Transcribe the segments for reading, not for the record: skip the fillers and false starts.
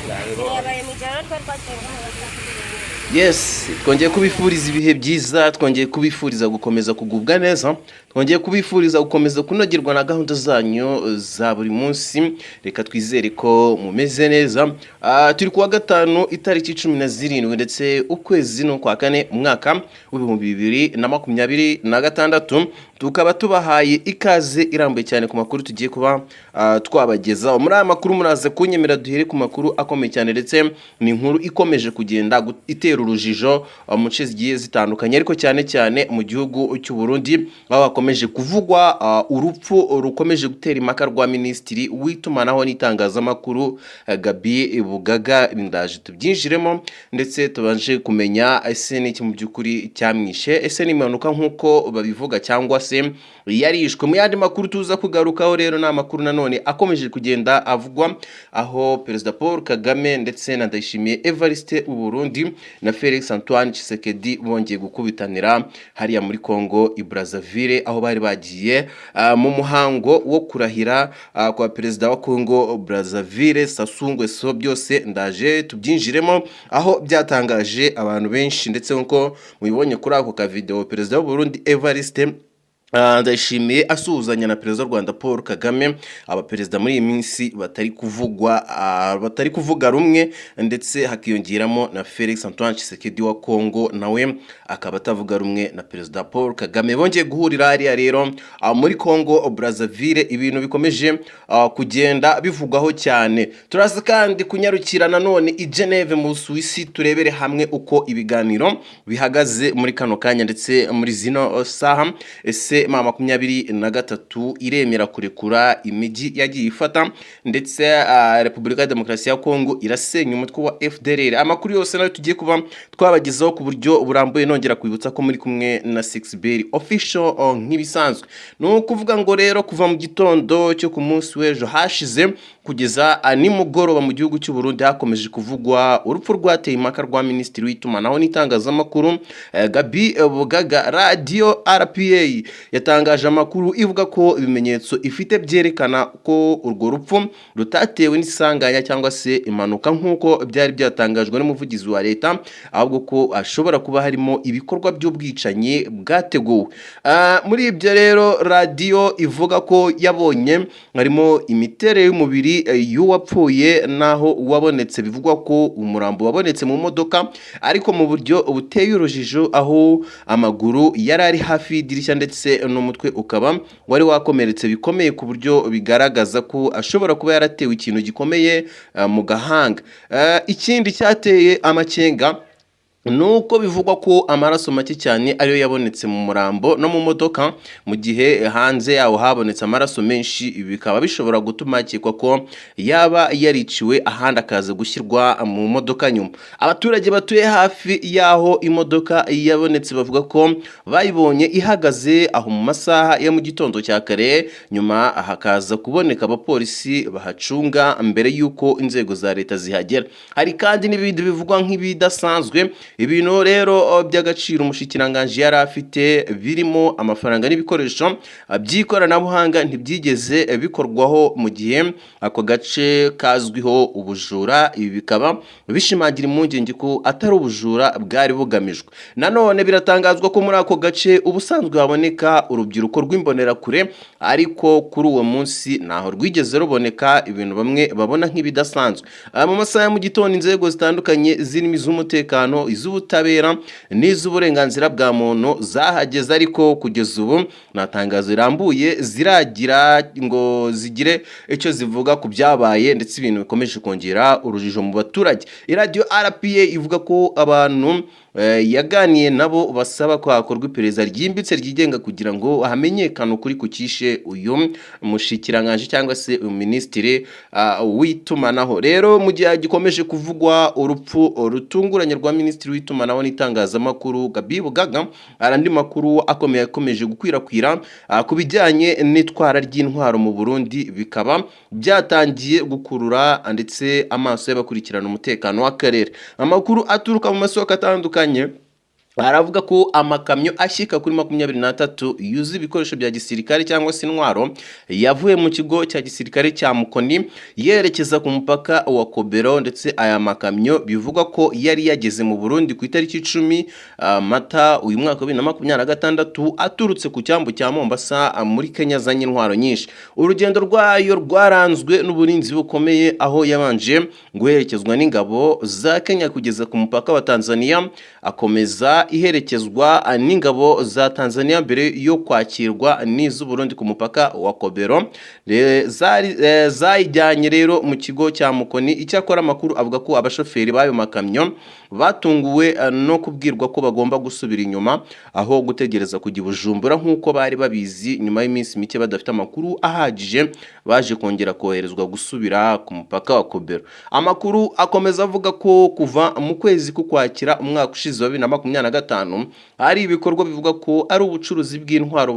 Yabaye mu ijoro, twari twagiye. Yes, twongeye kubifuriza ibihe byiza, twongeye kubifuriza gukomeza kugubwa neza, twongeye kubifuriza gukomeza kunogerwa na gahunda zanyu za buri munsi. Reka twizere ko mumeze neza. Turi kuwa gatanu, itariki 17 ndetse ukwezi ni ukwa kane, umwaka w'2026. Tukaba tubahaye ikaze irambuye cyane ku makuru tugiye kuba twabagezaho. Muri aya makuru muraza kunyemera duhere ku makuru akomeye cyane, ndetse ni inkuru ikomeje kugenda itera urujijo mu nce zigiye zitandukanye, ariko cyane cyane mu gihugu cy'u Burundi, aho hakomeje kuvugwa urupfu rukomeje gutera impaka rwa minisitiri w'itumanaho n'itangazamakuru, Gabi Bugaga. Ndaje tubyinjiremo, ndetse tubanje kumenya ese ni iki mu by'ukuri cyamwishe? Ese ni impanuka nk'uko babivuga, cyangwa se yarishwe? Mu yandi makuru tuza kugarukaho rero, ni amakuru nanone akomeje kugenda avugwa, aho Perezida Paul Kagame ndetse na Ndayishimiye Evariste w'u Burundi na Felix Antoine Tshisekedi bongeye gukubitanira hariya muri Congo i Brazzaville, aho bari bagiye mu muhango wo kurahira kwa Perezida wa Congo Brazzaville, Sassou Nguesso. Byose ndaje tubyinjiremo, aho byatangaje abantu benshi, ndetse nk'uko mubibonye kuri ako ka video, Perezida w'u Burundi Evariste Ndayishimiye asuhuzanya na Perezida w'u Rwanda Paul Kagame, abaperezida muri iyi minsi batari kuvugwa batari kuvuga rumwe, ndetse hakiyongeramo na Felix Antoine Tshisekedi wa Congo, nawe akaba atavuga rumwe na Perezida Paul Kagame. Bongeye guhurira hariya rero muri Congo Brazzaville, ibintu bikomeje kugenda bivugwaho cyane. Turaza kandi kunyarukira nanone i Geneve mu Busuwisi, turebere hamwe uko ibiganiro bihagaze muri kano kanya ndetse muri zino saha. Ese M23 iremera kurekura imijyi yagiye ifata, ndetse Repubulika ya Demokarasi ya Kongo irasenya umutwe wa FDLR? Amakuru yose nayo tugiye kuba twabagezaho ku buryo burambuye. Nongera kwibutsa ko muri kumwe na 6 Official nk'ibisanzwe. Ni ukuvuga ngo rero kuva mu gitondo cyo ku munsi w'ejo hashize kugeza nimugoroba, mu gihugu cy'u Burundi hakomeje kuvugwa urupfu rwateye impaka rwa minisitiri w'itumanaho n'itangazamakuru, Gabi Bugaga. Radio RPA yatangaje amakuru ivuga ko ibimenyetso ifite byerekana ko urwo rupfu rutatewe n'isanganya cyangwa se impanuka nk'uko byari byatangajwe n'umuvugizi wa leta, ahubwo ko hashobora kuba harimo ibikorwa by'ubwicanyi bwateguwe. Muri ibyo rero radiyo ivuga ko yabonye harimo imiterere y'umubiri y'uwapfuye n'aho wabonetse. Bivugwa ko umurambo wabonetse mu modoka, ariko mu buryo buteye urujijo, aho amaguru yari ari hafi y'idirishya, ndetse n'umutwe ukaba wari wakomeretse bikomeye, ku buryo bigaragaza ko ashobora kuba yaratewe ikintu gikomeye mu gahanga. Ikindi cyateye amakenga nuko bivugwa ko amaraso make cyane ariyo yabonetse mu murambo no mu modoka, mu gihe hanze yawo habonetse amaraso menshi. Ibi bikaba bishobora gutuma hakekwa ko yaba yariciwe ahandi, akaza gushyirwa mu modoka nyuma. Abaturage batuye hafi y'aho imodoka yabonetse bavuga ko bayibonye ihagaze aho mu masaha ya mu gitondo cya kare, nyuma hakaza kuboneka abapolisi bahacunga mbere y'uko inzego za leta zihagera. Hari kandi n'ibindi bivugwa nk'ibidasanzwe. Ibintu rero by'agaciro umushikiranganji yari afite, birimo amafaranga n'ibikoresho by'ikoranabuhanga, ntibyigeze bikorwaho, mu gihe ako gace kazwiho ubujura. Ibi bikaba bishimangira impungenge ko atari ubujura bwari bugamijwe. Nanone biratangazwa ko muri ako gace ubusanzwe haboneka urubyiruko rw'imbonerakure, ariko kuri uwo munsi ntaho rwigeze ruboneka, ibintu bamwe babona nk'ibidasanzwe. Mu masaha ya mu gitondo, inzego zitandukanye zirimo iz'umutekano, iz'ubutabera n'iz'uburenganzira bwa muntu zahageze, ariko kugeza ubu nta tangazo rirambuye ziragira ngo zigire icyo zivuga ku byabaye, ndetse ibintu bikomeje kongera urujijo mu baturage. Iradiyo RPA ivuga ko abantu yaganiye nabo basaba ko hakorwa iperereza ryimbitse ryigenga kugira ngo hamenyekane ukuri ku cyishe uyu mushikiranganji cyangwa se uyu minisitiri w'itumanaho. Rero mu gihe gikomeje kuvugwa urupfu rutunguranye rwa minisitiri w'itumanaho n'itangazamakuru, Gabi Bugaga, hari andi makuru akomeye akomeje gukwirakwira ku bijyanye n'itwara ry'intwaro mu Burundi, bikaba byatangiye gukurura ndetse amaso y'abakurikirana umutekano w'akarere. Amakuru aturuka mu masoko atandukanye Aravuga ko amakamyo ashyika kuri 23 yuzuye ibikoresho bya gisirikare cyangwa se intwaro yavuye mu kigo cya gisirikare cya Mukoni yerekeza ku mupaka wa Kobero. Ndetse aya makamyo bivugwa ko yari yageze mu Burundi ku itariki 10 Mata uyu mwaka wa 2026, aturutse ku cyambu cya Mombasa muri Kenya, azanye intwaro nyinshi. Urugendo rwayo rwaranzwe n'uburinzi bukomeye, aho yabanje guherekezwa n'ingabo za Kenya kugeza ku mupaka wa Tanzania, akomeza iherekezwa n'ingabo za Tanzania mbere yo kwakirwa n'iz'u Burundi ku mupaka wa Kobero. Zayijyanye rero mu kigo cya Mukoni. Icyakora amakuru avuga ko abashoferi b'ayo makamyo batunguwe no kubwirwa ko bagomba gusubira inyuma aho gutegereza kujya i Bujumbura nk'uko bari babizi. Nyuma y'iminsi mike badafite amakuru ahagije, baje kongera koherezwa gusubira ku mupaka wa Kobero. Amakuru akomeza avuga ko kuva mu kwezi k'Ukwakira umwaka ushize wa 2025 hari ibikorwa bivuga ko ari ubucuruzi bw'intwaro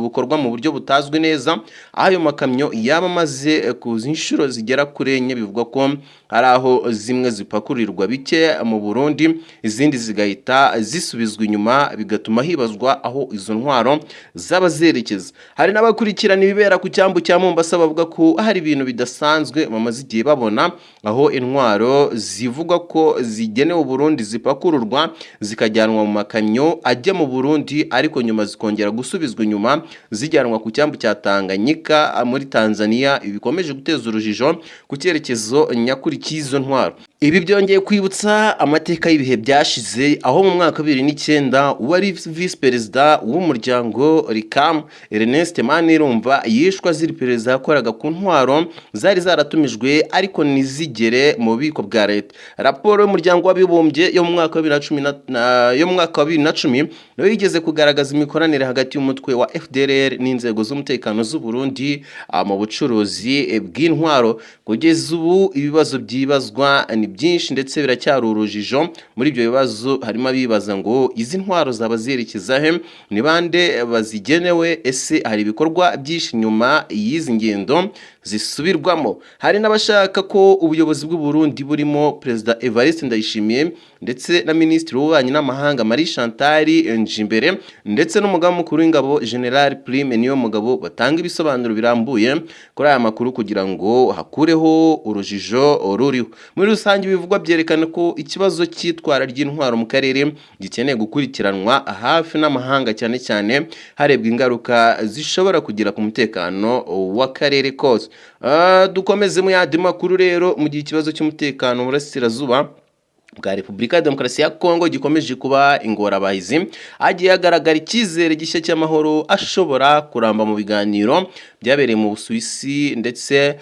bukorwa mu buryo butazwi neza, aho ayo makamyo yaba amaze kuza inshuro zigera kuri enye. Bivugwa ko hari aho zimwe zipakurirwa bike mu Burundi, izindi zigahita zisubizwa inyuma, bigatuma hibazwa aho izo ntwaro zaba zerekeza. Hari n'abakurikirana ibibera ku cyambu cya Mombasa bavuga ko hari ibintu bidasanzwe bamaze igihe babona, aho intwaro zivugwa ko zigenewe Burundi zipakururwa zikajyanwa mu makamyo ajya mu Burundi, ariko nyuma zikongera gusubizwa inyuma zijyanwa ku cyambu cya Tanganyika muri Tanzania. Ibi bikomeje guteza urujijo ku cyerekezo nyakuri cy'izo ntwaro. Ibi byongeye kwibutsa amateka y'ibihe byashize, aho mu mwaka wa 2009 uwari visi perezida w'umuryango RICAM, Ernest Manirumva, yishwe azira iperereza yakoraga ku ntwaro zari zaratumijwe ariko ntizigere mu bubiko bwa leta. Raporo y'Umuryango w'Abibumbye yo mu mwaka wa 2010 yo mu mwaka wa 2010 nayo yigeze kugaragaza imikoranire hagati y'umutwe wa FDLR n'inzego z'umutekano z'u Burundi mu bucuruzi bw'intwaro. Kugeza ubu ibibazo byibazwa ni byinshi ndetse biracyari urujijo. Muri ibyo bibazo harimo abibaza ngo: izi ntwaro zaba zerekeza he? Ni bande bazigenewe? Ese hari ibikorwa byinshi inyuma y'izi ngendo zisubirwamo? Hari n'abashaka ko ubuyobozi bw'u Burundi burimo Perezida Evariste Ndayishimiye ndetse na Minisitiri w'Ububanyi n'Amahanga Marie Chantal Njimbere ndetse n'umugaba mukuru w'ingabo General Prime Niyomugabo batanga ibisobanuro birambuye kuri aya makuru kugira ngo hakureho urujijo ruriho. Muri rusange, ibivugwa byerekana ko ikibazo cy'itwara ry'intwaro mu karere gikeneye gukurikiranwa hafi n'amahanga, cyane cyane harebwa ingaruka zishobora kugira ku mutekano w'akarere kose. Dukomeze mu yandi makuru rero. Mu gihe ikibazo cy'umutekano mu burasirazuba bwa Repubulika ya Demokarasi ya Kongo gikomeje kuba ingorabahizi, hagiye hagaragara icyizere gishya cy'amahoro ashobora kuramba mu biganiro byabereye mu Busuwisi. Ndetse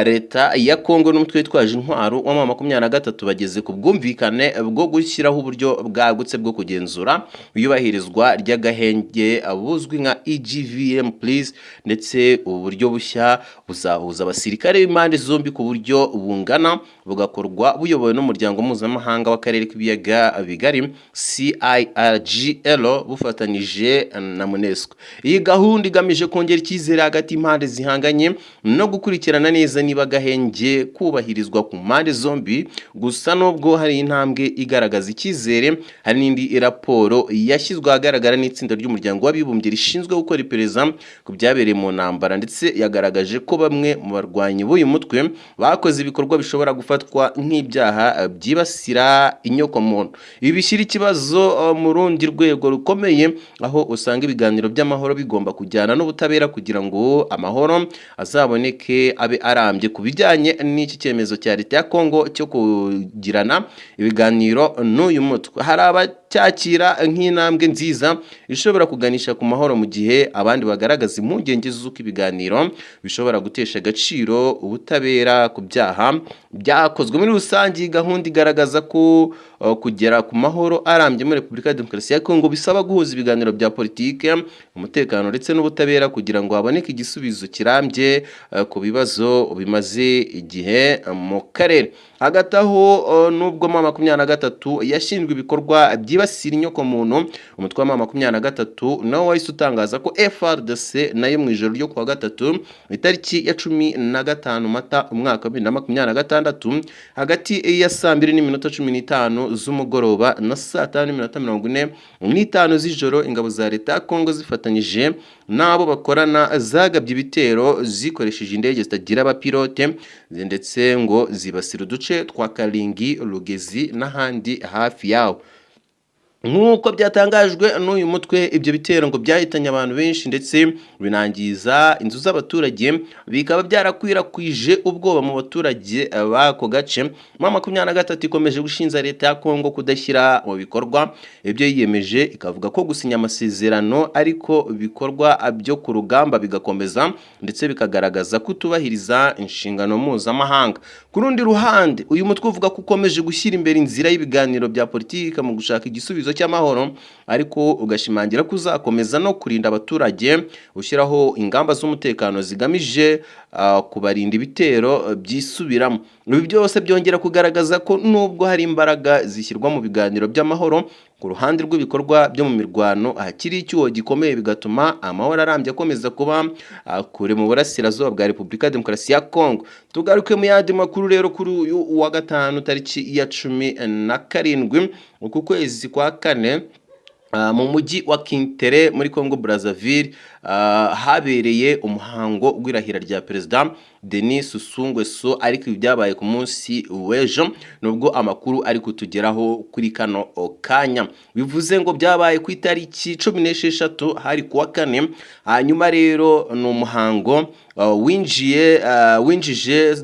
leta ya Kongo n'umutwe witwaje intwaro wa M23 bageze ku bwumvikane bwo gushyiraho uburyo bwagutse bwo kugenzura iyubahirizwa ry'agahenge buzwi nka EGVM please. Ndetse ubu buryo bushya buzahuza abasirikare b'impande zombi ku buryo bungana, bugakorwa buyobowe n'umuryango mpuzamahanga w'akarere k'ibiyaga bigari CIRGL bufatanyije na MONUSCO. Iyi gahunda igamije kongera icyizere hagati y'impande zihanganye no gukurikirana neza niba agahenge kubahirizwa ku mpande zombi. Gusa nubwo hari intambwe igaragaza icyizere, hari n'indi raporo yashyizwe ahagaragara n'itsinda ry'Umuryango w'Abibumbye rishinzwe gukora iperereza ku byabereye mu ntambara, ndetse yagaragaje ko bamwe mu barwanyi b'uyu mutwe bakoze ibikorwa bishobora gufatwa nk'ibyaha byibasira inyokomuntu. Ibi bishyira ikibazo mu rundi rwego rukomeye, aho usanga ibiganiro by'amahoro bigomba kujyana n'ubutabera kugira ngo amahoro azaboneke abe arambye. Ku bijyanye n'iki cyemezo cya leta ya Kongo cyo kugirana ibiganiro n'uyu mutwe, hari abacyakira nk'intambwe nziza ishobora kuganisha ku mahoro, mu gihe abandi bagaragaza impungenge z'uko ibiganiro bishobora gutesha agaciro ubutabera ku byaha byakozwe. Muri rusange, iyi gahunda igaragaza ko kugera ku mahoro arambye muri Repubulika ya Demokarasi ya Kongo bisaba guhuza ibiganiro bya politike, umutekano ndetse n'ubutabera kugira ngo haboneke igisubizo kirambye ku bibazo bimaze igihe mu karere. Hagati aho, nubwo M23 yashinjwe ibikorwa byibasira inyokomuntu, umutwe wa M23 nawo wahise utangaza ko FARDC nayo mu ijoro ryo kuwa gatatu, itariki ya 15 Mata umwaka wa 2026, hagati ya 2:15 z'umugoroba na 5:45 z'ijoro, ingabo za leta ya Kongo zifatanyije n'abo bakorana zagabye ibitero zikoresheje indege zitagira abapilote, ndetse ngo zibasira uduce twa Karingi, Rugezi n'ahandi hafi yaho. Nk'uko byatangajwe n'uyu mutwe, ibyo bitero ngo byahitanye abantu benshi ndetse binangiza inzu z'abaturage, bikaba byarakwirakwije ubwoba mu baturage b'ako gace. M23 ikomeje gushinja leta ya Kongo kudashyira mu bikorwa ibyo yiyemeje, ikavuga ko gusinya amasezerano ariko bikorwa byo ku rugamba bigakomeza, ndetse bikagaragaza kutubahiriza inshingano mpuzamahanga. Ku rundi ruhande, uyu mutwe uvuga ko ukomeje gushyira imbere inzira y'ibiganiro bya politiki mu gushaka igisubizo cy'amahoro, ariko ugashimangira ko uzakomeza no kurinda abaturage, ushyiraho ingamba z'umutekano zigamije kubarinda ibitero byisubiramo. Ibi byose byongera kugaragaza ko nubwo hari imbaraga zishyirwa mu biganiro by'amahoro, ku ruhande rw'ibikorwa byo mu mirwano hakiri icyuho gikomeye, bigatuma amahoro arambye akomeza kuba kure mu burasirazuba bwa Repubulika ya Demokarasi ya Kongo. Tugaruke mu yandi makuru rero. Kuri uyu wa gatanu, tariki ya 17 uku kwezi kwa kane, mu mujyi wa Kintere muri Congo Brazzaville, habereye umuhango w'irahira rya Perezida Denis Sassou Nguesso, ariko ibi byabaye ku munsi w'ejo nubwo amakuru ari kutugeraho kuri kano kanya. Bivuze ngo byabaye ku itariki 16, hari kuwa kane. Hanyuma rero ni umuhango winjiye winjije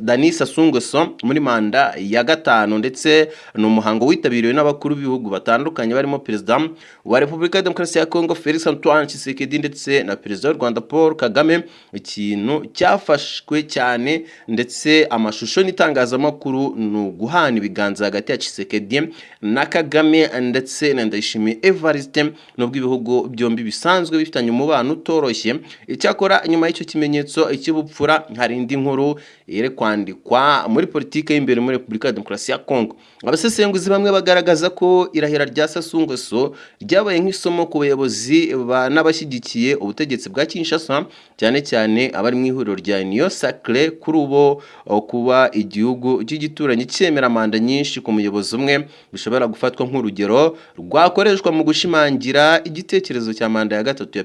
Denis Sassou Nguesso muri manda ya gatanu, ndetse ni umuhango witabiriwe n'abakuru b'ibihugu batandukanye barimo Perezida wa Repubulika ya Demokarasi ya Kongo Felix Antoine Tshisekedi ndetse na Perezida w'u Rwanda Paul Kagame. Ikintu cyafashwe cyane ndetse amashusho n'itangazamakuru ni uguhana ibiganza hagati ya Tshisekedi na Kagame ndetse na Ndayishimiye Evariste, nubwo ibihugu byombi bisanzwe bifitanye umubano utoroshye. Icyakora nyuma y'icyo kimenyetso cy'ubupfura, hari indi nkuru iri kwandikwa muri politiki y'imbere muri Repubulika ya Demokarasi ya Kongo. Abasesenguzi bamwe bagaragaza ko irahira rya Sassou Nguesso ryabaye nk'isomo ku bayobozi n'abashyigikiye ubutegetsi bwa Kinshasa, cyane cyane abari mu ihuriro rya Union Sacrée. Kuri ubo, kuba igihugu cy'igituranyi cyemera manda nyinshi ku muyobozi umwe bishobora gufatwa nk'urugero rwakoreshwa mu gushimangira igitekerezo cya manda ya gatatu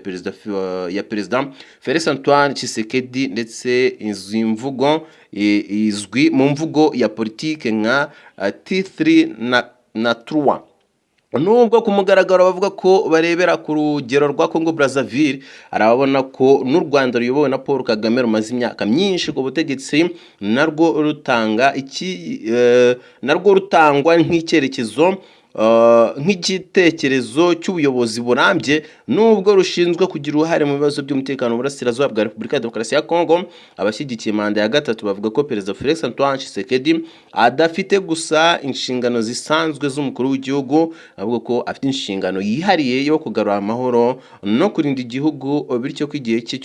ya Perezida Felix Antoine Tshisekedi, ndetse izi mvugo izwi mu mvugo ya politike nka T3 na 3. Nubwo ku mugaragaro bavuga ko barebera ku rugero rwa Congo Brazzaville, hari ababona ko n'u Rwanda ruyobowe na Paul Kagame rumaze imyaka myinshi ku butegetsi, narwo rutanga iki narwo rutangwa nk'icyerekezo, nk'igitekerezo cy'ubuyobozi burambye, nubwo rushinzwe kugira uruhare mu bibazo by'umutekano mu burasirazuba bwa Repubulika ya Demokarasi ya Kongo. Abashyigikiye manda ya gatatu bavuga ko Perezida Felix Antoine Tshisekedi adafite gusa inshingano zisanzwe z'umukuru w'igihugu, ahubwo ko afite inshingano yihariye yo kugarura amahoro no kurinda igihugu, bityo ko igihe cye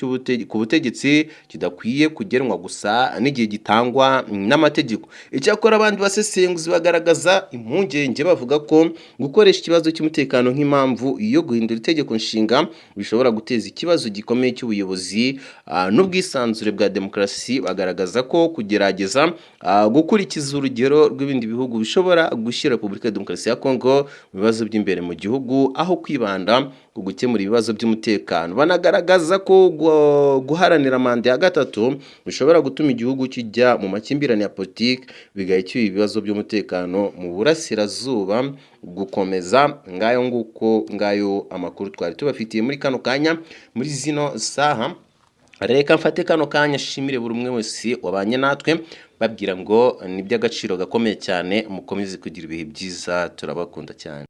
ku butegetsi kidakwiye kugenwa gusa n'igihe gitangwa n'amategeko. Icyakora abandi basesenguzi bagaragaza impungenge, bavuga ko gukoresha ikibazo cy'umutekano nk'impamvu yo guhindura itegeko nshinga bishobora guteza ikibazo gikomeye cy'ubuyobozi n'ubwisanzure bwa demokarasi. Bagaragaza ko kugerageza gukurikiza urugero rw'ibindi bihugu bishobora gushyira Repubulika ya Demokarasi ya Kongo mu bibazo by'imbere mu gihugu aho kwibanda ku gukemura ibibazo by'umutekano. Banagaragaza ko guharanira manda ya gatatu bishobora gutuma igihugu kijya mu makimbirane ya politiki, bigaha ibibazo by'umutekano mu burasirazuba gukomeza. Ngayo nguko, ngayo amakuru twari tubafitiye muri kano kanya, muri zino saha. Reka mfate kano kanya nshimire buri umwe wese wabanye natwe, babwira ngo ni iby'agaciro gakomeye cyane. Mukomeze kugira ibihe byiza, turabakunda cyane.